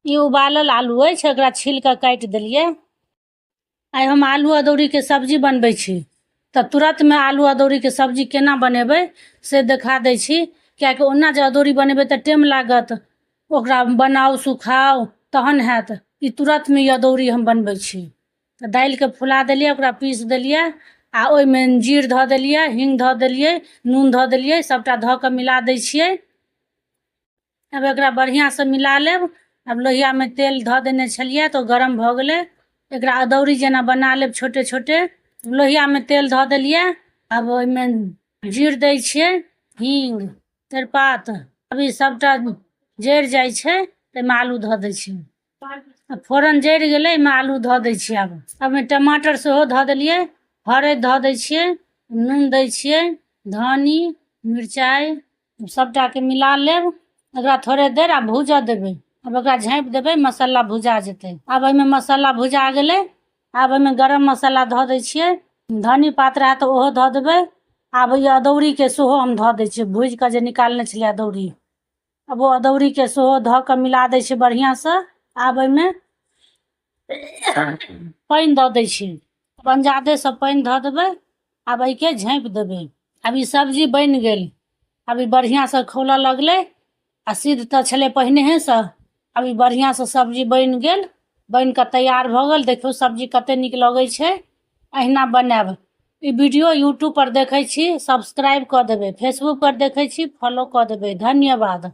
ई उबालल आलू अछि, एकरा छील कऽ काटि देलियै। आइ हम आलू अदौरीके सब्जी बनबै छी, तऽ तुरन्तमे आलू अदौरीके सब्जी केना बनेबै से देखा दै छी, किएकि ओना जे अदौरी बनेबै तऽ टाइम लागत, ओकरा बनाउ, सुखाउ, तहन हैत। ई तुरन्तमे ई अदौरी हम बनबै छी। तऽ दालिके फुला देलियै, ओकरा पीस देलियै आ ओहिमे जीर धऽ देलियै, हीङ्ग धऽ देलियै, नून धऽ देलियै, सभटा धऽ कऽ मिला दै छियै। आब एकरा बढ़िआँसँ मिला लेब। आब लोहियामे तेल धऽ देने छलियै तऽ ओ गरम भऽ गेलै। एकरा अदौरी जेना बना लेब छोटे छोटे। लोहियामे तेल धऽ देलियै, आब ओहिमे जीर दै छियै, हीङ्ग, तेजपात। आब ई सभटा जरि जाइ छै, ताहिमे आलू धऽ दै छियै। आ फोरन जरि गेलै, एहिमे आलू धऽ दै छियै। आब ओहिमे टमाटर सेहो धऽ देलियै, हरदि धऽ दै छियै, नून दै छियै, धनी, मिरचाइ, सभटाके मिला लेब। एकरा थोड़े देर आब भूजऽ देबै। आब एकरा झाँपि देबै, मसाला भुजा जेतै। आब एहिमे मसाला भुजा गेलै। आब एहिमे गरम मसाला धऽ दै छियै, धनी पात रहए तऽ ओहो धऽ देबै। आब ई अदौरीके सेहो हम धऽ दै छियै, भूजि कऽ जे निकालने छलियै अदौरी। आब ओ अदौरीके सेहो धऽ कऽ मिला दै छियै बढ़िआँसँ। आब एहिमे पानि दऽ दै छियै, अंजादेसँ पानि धऽ देबै। आब एहिके झाँपि देबै। आब ई सब्जी बनि गेल। आब ई बढ़िआँसँ खौलऽ लगलै आ सिद्ध तऽ छलै पहिनेहेसँ। आब ई बढ़िआँसँ सब्जी बनि गेल, बनि कऽ तैयार भऽ गेल। देखियौ, सब्जी कते नीक लगै छै। अहिना बनायब। ई वीडियो यूट्यूब पर देखै छी, सब्सक्राइब कऽ देबै, फेसबुक पर देखै छी, फॉलो कऽ देबै। धन्यवाद।